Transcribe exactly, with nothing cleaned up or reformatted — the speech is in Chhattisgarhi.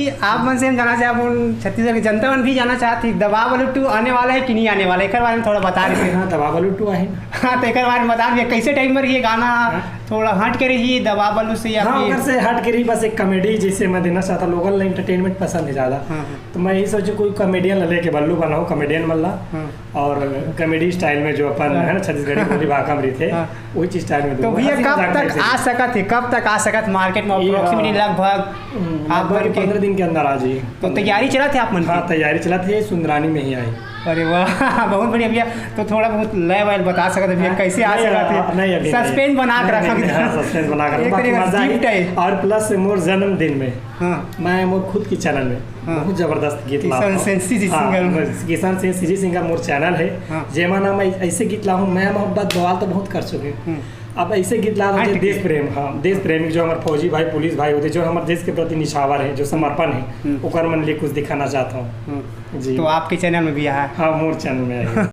आप मन से हम जानना चाहब, उन छत्तीसगढ़ के जनता मन भी जानना चाहत हे, दबा बलू टू आने वाला है कि नहीं आने वाला है, एकर बारे में थोड़ा बता देते। हाँ, दबा बलू टू आही ना। हाँ, तो एकर बारे में बता दीजिए, कैसे टाइम पर ये गाना हाँ। थोड़ा हट के रही दबा बलू से या हाँ, फिर ओकर से हट के रही, बस एक कॉमेडी जैसे मैं देना चाहता, लोगन ला एंटरटेनमेंट पसंद है ज़्यादा। हाँ, हाँ। तो मैं यही सोचूँ कोई कॉमेडियन ला लेके बल्लू बनाऊँ, कॉमेडियन मन ला। हाँ। और कॉमेडी स्टाइल में जो अपन हाँ। है ना, छत्तीसगढ़ी बोली भाखा में रहिथे, हाँ। वही चीज स्टाइल में तो दूंगा। भैया, हंसी कब मजाक तक टाइप से। आ सकत है, कब तक आ सकत मार्केट में ये, अप्रोक्सिमेटली हाँ। लगभग हम्म, आप लगभग बन के पंद्रह दिन के अंदर आ जाइए। तो तैयारी चलत है आप मन की? हाँ, तैयारी चलत है, सुंदरानी में ही आई। अरे वाह, बहुत बढ़िया भैया। तो थोड़ा बहुत लय वय बता सकत है भैया, हाँ, कैसे आ नहीं, सकत है? हाँ, नहीं, अभी नहीं। सस्पेंस बना के नहीं, रखा नहीं, भैया। हाँ, सस्पेंस बना के एक रखा, तरीके से बाकी मजा गिफ्ट आए। है। और प्लस मोर जन्मदिन में हाँ। मैं मोर खुद की चैनल में हाँ। बहुत जबरदस्त गीत किशन लाता हूँ। सिंह CG हाँ, सिंगर। मैं किशन सिंह CG सिंगर मोर चैनल है। हाँ। जेमा ना मैं ऐसे गीत लाहूँ, मैं मोहब्बत बवाल तो बहुत कर चुके हूँ। हम्म। अब ऐसे गीत ला हाँ, जो ठीक देश है। प्रेम, हाँ, देश प्रेम, जो हमारे फौजी भाई, पुलिस भाई होते, जो हमारे देश के प्रति निछावर है, जो समर्पण है, हम्म। ओकर मन लिए कुछ दिखाना चाहता हूँ। हम्म। जी। तो आपके चैनल में भी आया है? हाँ, मोर चैनल में आया है।